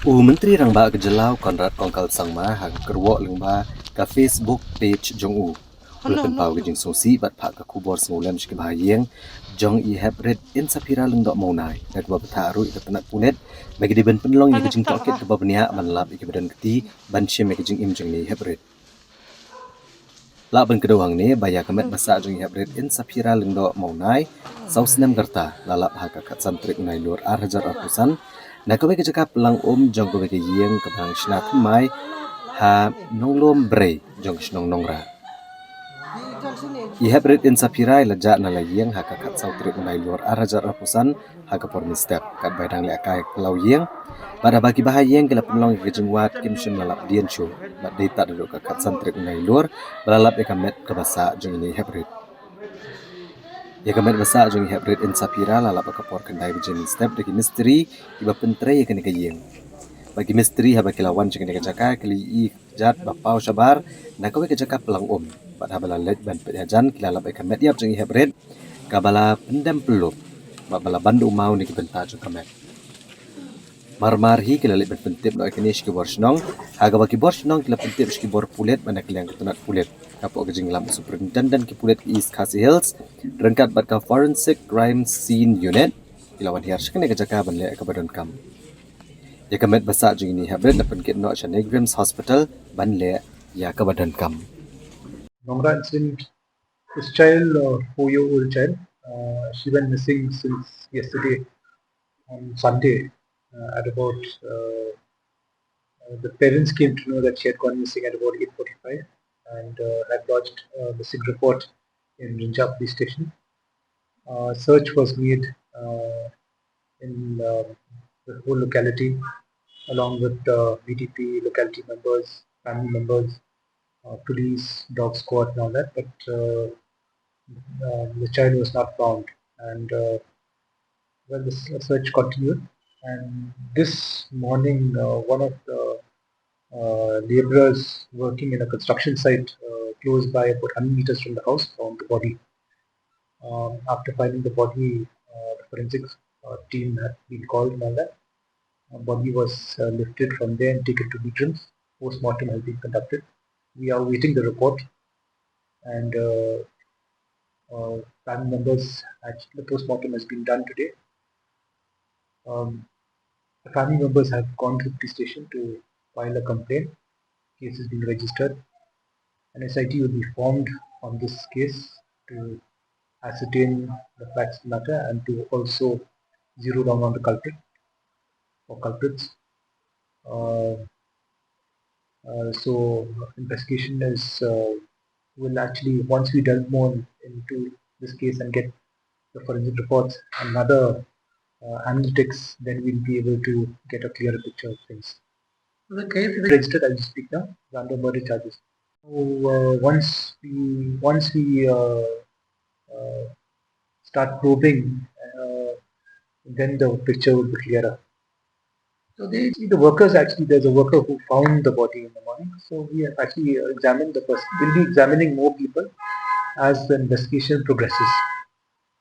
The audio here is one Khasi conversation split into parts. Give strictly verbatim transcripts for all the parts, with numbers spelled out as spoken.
U Myntri Rangbah ka jylla u Conrad Kongkal Sangma ha ka kyrwoh lyngba ka Facebook page jong u, u la pynpaw ka jingsngewsih bad phah ka khubor sngewlem sha ki bahaïing jong i Heprit Insaphira Lyngdoh Mawnai, da kaba bthah ruh ïa ka tnat pulit ba ki dei ban pynlong ïa ka jingtohkit kaba bniah ban lap ïa kiba don kti ban shim ïa ka jingim jong ine i Heprit. Lah ban kdew hangne ba ïa ka met ba sah jong i Heprit Insaphira Lyngdoh Mawnai, saw snem ka rta, la lap ha ka khatsan tarik u Nailur ar hajar arphew san na kawei ka jaka pynlang um jong kawei ka ïing kaba nang shna thymmai ha Nonglum Brei jong ka shnong Nongrah. I Heprit Insaphira i la jah na la ïing ha ka khatsaw tarik u Nailur ar hajar arphew san ha ka por mynstep, katba i dang lehkai ha ka law ïing. Bad haba ki bahaïing ki la pynlong ïa ka jingwad, kim shym la lap dien shuh. Bad dei tad haduh ka khatsan tarik u Nailur ba la lap ïa ka met kaba sah jong ine i Heprit. Ïa ka met ba sah jong i Heprit Insaphira la lap ha ka por khyndai baje mynstep da ki mistri kiba pyntrei ïa kane ka ïing. Bad ki mistri haba ki la wan sha kane ka jaka ki la ïohi ïa ka kjat ba paw shabar na kawei ka jaka pynlang um. Bad haba la leit ban peit hajan ki la lap ïa ka met ïap jong i Heprit kaba la pyndem pyllup bad ba la ban da u maw na ki bynta jong ka met. Mar mar hi ki la leit ban pyntip noh ïa kane sha ki bor shnong, ha kaba ki bor shnong ki la pyntip sha ki bor pulit bad na ka liang ka tnat pulit, hapoh ka jingïalam u Superintendent ki pulit ka East Khasi Hills ryngkat bad ka Forensic Crime Scene Unit, ki la wan hiar sha kane ka jaka ban leh ïa kaba donkam. Ïa ka met ba sah jong ine i Heprit la pynkit noh sha NEIGRIHMS Hospital ban leh ïa kaba donkam. Nongrah incident, this child, uh, four-year-old child, uh, she went missing since yesterday on Sunday, uh, at about, uh, uh, the parents came to know that she had gone missing at about eight forty-five and, uh, had lodged a missing report in Rynjah Police Station. Uh, search was made, uh, in, um, the whole locality, along with the B T P, locality members, family members, uh, police, dog squad, and all that. But, uh, uh, the child was not found, and, uh, well, the s- search continued. And this morning, uh, one of the, uh, laborers working in a construction site, uh, close by, about hundred meters from the house, found the body. Um, after finding the body, uh, the forensic, uh, team had been called and all that. Uh, body was, uh, lifted from there and taken to NEIGRIHMS. Post-mortem has been conducted. We are awaiting the report, and, uh, uh, family members, actually, the post-mortem has been done today. Um, the family members have gone to the police station to file a complaint. Case is being registered. An S I T will be formed on this case to ascertain the facts of the matter and to also zero down on the culprit or culprits. Uh, uh, so investigation is, uh, will actually, once we delve more into this case and get the forensic reports and other, uh, analytics, then we'll be able to get a clearer picture of things. The case is registered as we speak now, under murder charges. So, uh, once we, once we, uh, uh, start probing, uh, then the picture will be clearer. So they, the workers, actually, there's a worker who found the body in the morning. So we have actually, uh, examined the person. We'll be examining more people as the investigation progresses.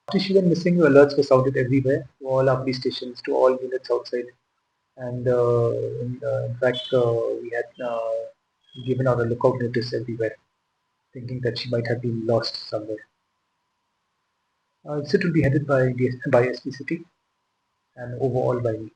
After she went missing, alerts were sounded everywhere, to all our police stations, to all units outside. And, uh, in, uh, in fact, uh, we had, uh, given out a lookout notice everywhere, thinking that she might have been lost somewhere. Uh, sit will be headed by the, by S P City and overall by me.